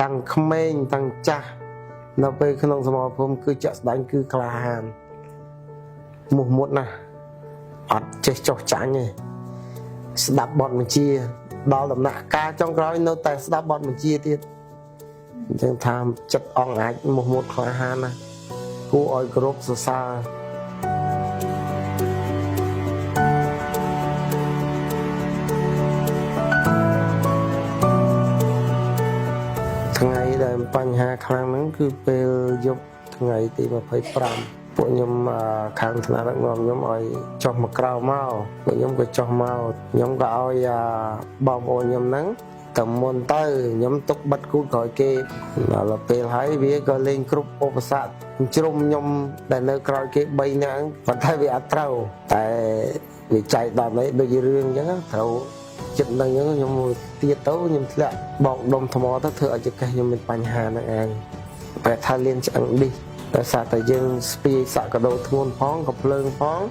តាំងក្មេងតាំងចាស់នៅពេលក្នុងសមរភូមិគឺជាក់ស្ដែងគឺក្លាហានមោះមុតណាស់អត់ចេះចោះចាញ់ទេស្ដាប់បទបញ្ជាដល់ដំណាក់កាលចុងក្រោយនៅតែស្ដាប់បទបញ្ជាទៀតអញ្ចឹងថាចិត្តអង្គអាចមោះមុតក្លាហានណាស់គួរឲ្យគោរពសរសើរ ថ្ងៃដែលបញ្ហាខ្លាំងហ្នឹងគឺពេលយប់ថ្ងៃទី25ពួកខ្ញុំខាងថ្នាក់ដឹកនាំខ្ញុំឲ្យចុះមកក្រៅមកពួកខ្ញុំក៏ចុះមកខ្ញុំក៏ឲ្យបងប្អូនខ្ញុំហ្នឹងតែមុនទៅខ្ញុំទុកបិទគូតក្រោយគេដល់ពេលហើយវាក៏លេងគ្រប់ឧបសគ្គជ្រុំខ្ញុំដែលនៅក្រោយគេ3នាក់ប៉ុន្តែវាអត់ត្រូវតែវាចែកដល់នេះដូចរឿងអញ្ចឹងត្រូវចិត្តនឹងអញ្ចឹងខ្ញុំទៀតទៅខ្ញុំធ្លាក់បោកដុំថ្មទៅធ្វើឲ្យចង្កេះខ្ញុំមានបញ្ហាហ្នឹងឯងប្រែថាលៀនឆ្អឹងឌីសដោយសារតែយើងស្ពាយសក់កដោធ្ងន់ផងក៏ភ្លើងផង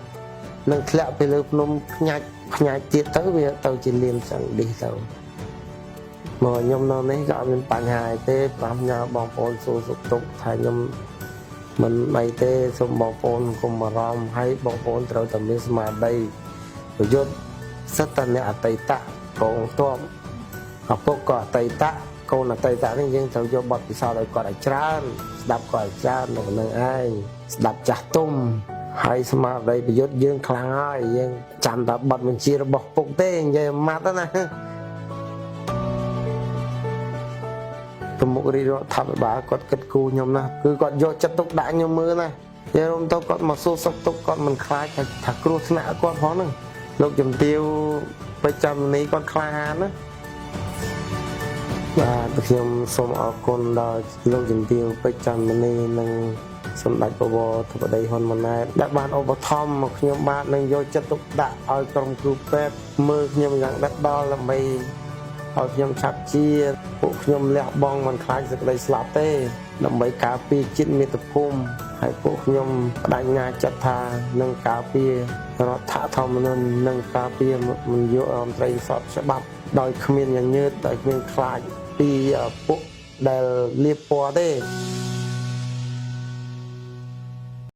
នឹងធ្លាក់ពីលើភ្នំខ្ញាច់ខ្ញាច់ទៀតទៅវាទៅជាលៀនឆ្អឹងឌីសទៅមកខ្ញុំនៅនេះក៏អត់មានបញ្ហាអីទេប្រាំញ៉ាបងប្អូនសួរសុខទុក្ខថាខ្ញុំមិនអីទេសូមបងប្អូនកុំបារម្ភហើយបងប្អូនត្រូវតែមានស្មារតីប្រយុទ្ធសិតតអ្នកអតីតកងទ័ពឪពុកក៏អតីតកូនអតីតនេះយើងត្រូវយកបទពិសោធន៍ឲ្យគាត់ឲ្យច្រើនស្ដាប់គាត់ឲ្យច្រើននៅនឹងឯងស្ដាប់ចាស់ទុំហើយស្មារតីប្រយុទ្ធយើងខ្លាំងហើយយើងចាំតែបទបញ្ជារបស់ពុកទេនិយាយម៉ាត់ណាប្រមុខរាជរដ្ឋាភិបាលគាត់គិតគូរខ្ញុំណាគឺគាត់យកចិត្តទុកដាក់ខ្ញុំមើលណានិយាយរួមទៅគាត់មកសួរសុខទុក្ខគាត់មិនខ្លាចថាគ្រោះថ្នាក់គាត់ផងហ្នឹងលោកជំទាវពេជ្រចន្ទនីគាត់ក្លាហានណាបាទខ្ញុំសូមអរគុណដល់លោកជំទាវពេជ្រចន្ទនីនិងសម្ដេចបវរធិបតីហ៊ុនម៉ាណែតដែលបានឧបត្ថម្ភមកខ្ញុំបាទនឹងយកចិត្តទុកដាក់ឲ្យក្រុមគ្រូពេទ្យមើលខ្ញុំយ៉ាងដិតដល់ដើម្បីឲ្យខ្ញុំឆាប់ជាពួកខ្ញុំលះបង់មិនខ្លាចសេចក្តីស្លាប់ទេដើម្បីការពារជាតិមាតុភូមិហើយពួកខ្ញុំបដិញ្ញាចិត្តថានឹងការពាររដ្ឋធម្មនុញ្ញនិងការពារមនយោបាយមន្ត្រីសពច្បាប់ដោយគ្មានញញើតដោយគ្មានខ្លាចពីពួកដែលលៀបពណ៌ទេ។